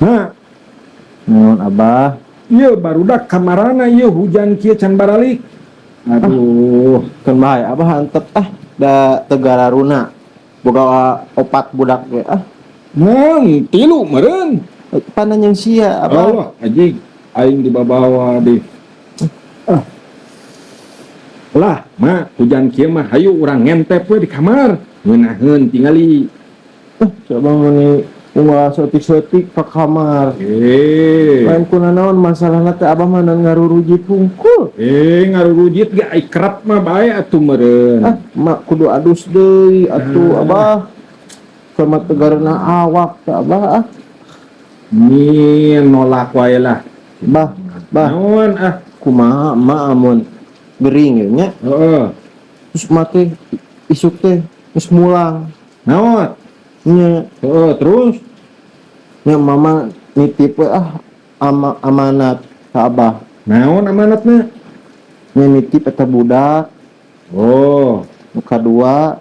Nah, Naon, Abah? Ieu barudak kamarana ieu hujan kieu can baralik? Aduh, Keun bae, Abah, antep ah, da teu gararuna. Boga opat budak ge ah. Nang tilu meureun. Panan yang sia, Abah. Allah, anjing aing dibawa di. Ah. Lah, ma, hujan kieu mah hayu urang ngentep we di kamar. Ngeunaheun tingali. Eh, coba meuni unggal saeutik-saeutik ka kamar. Eh. Lain kunanaon, masalahna teh Abah mah ngarurujit hungkul. Eh, ngarurujit ge ai kerap mah bae atuh meureun. Ah, mak kudu adus deui atuh, Ah. Abah. Sama teu gareunah awak teh, Abah, ah. Ni nolak wae lah. Bah, Bah. Naon ah? Kumaha emak amun gering ya nya? Heeh. Terus emak teh isuk teh geus mulang. Naon? Nya. Heeh, terus? Nya, mama nitip we ah amanat ka Abah. Naon amanatna? Nya, nitip eta budak. Oh. Nu kadua,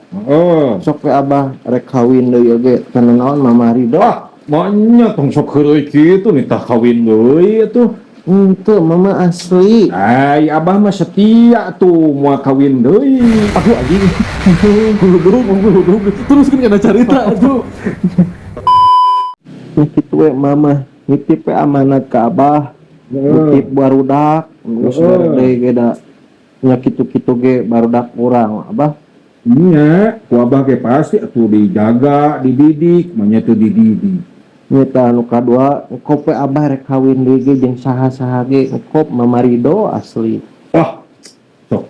sok we Abah rek kawin deui oge teu naon, mama ridho. Ah, maknya tong sok heureuy kitu, nitah kawin deui atuh. Henteu, mama asli. Ai Abah mah setia tuh, moal kawin deui. Aduh, anjing. Guludug, guludug. Terus kan kana carita atuh. Nya kitu we, mama nitip we amanat ka Abah. Nitip barudak geus gede ge da nya kitu-kitu ge barudak urang, Abah. Nya, ku Abah ge pasti atuh dijaga, dididik, mah teu dididik. Nyata anu kadua, engkop we Abah rek kawin deui ge jeung saha-saha ge engkop mama ridho asli. Wah, sok.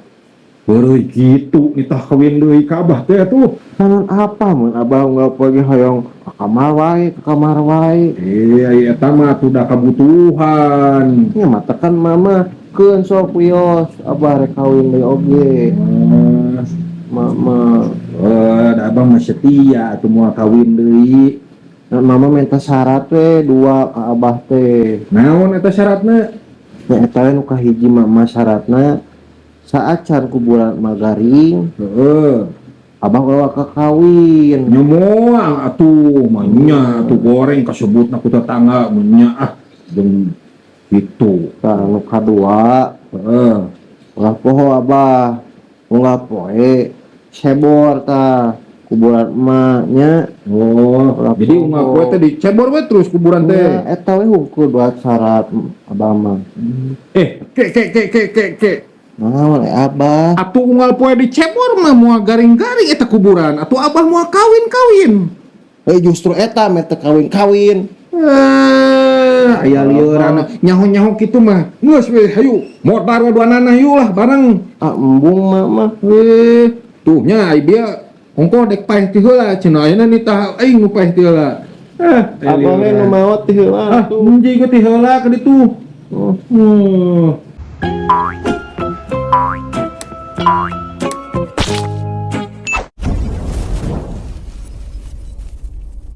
Heureuy kitu nitah kawin deui ka Abah teh atuh. Kanan apa mun Abah unggal poe ge hoyong ka kamar wae, ka kamar wae. Eh, ai eta mah atuh da kabutuhan. Nya matakan mama keun sok wios Abah rek kawin deui oge. Ah, Mama. eh, da Abah mah setia atuh, moal kawin deui. Nah, mama minta syarat we dua ka Abah teh. Naon eta syaratna? Nya eta we nu kahiji, mama syaratna saacan kuburan mah garing, Abah ulah kakawin. Nya moal atuh, mah nya atuh goreng kasebutna ku tetangga mah nya ah jeung kitu. Tah, nu kadua, ulah poho Abah unggal poe cebor tah kuburan emaknya. Oh, Ulah jadi poho. Unggal poe teh dicebor we terus kuburan teh. Nya, eta we hungkul dua syarat Abah mah. Eh, ke ke ke ke ke ke. Naon eh, Abah? Atuh unggal poe dicebor mah moal garing-garing eta kuburan. Atuh Abah moal kawin-kawin. Eh, justru eta meh teu kawin-kawin. Eh, aya lieuran nyaho-nyaho kitu mah. Geus we hayu, modar we duanana yuk lah bareng. Ah, embung mah mah. Eh, tuh nya ai dia ongko dek paeh ti heula cenah, ayeuna nitah aing nu paeh ti heula. Eh, aya Abah we nu lieuran. maot ti heula Ah, tuh. menji ge ti heula ka ditu. Oh. Hmm.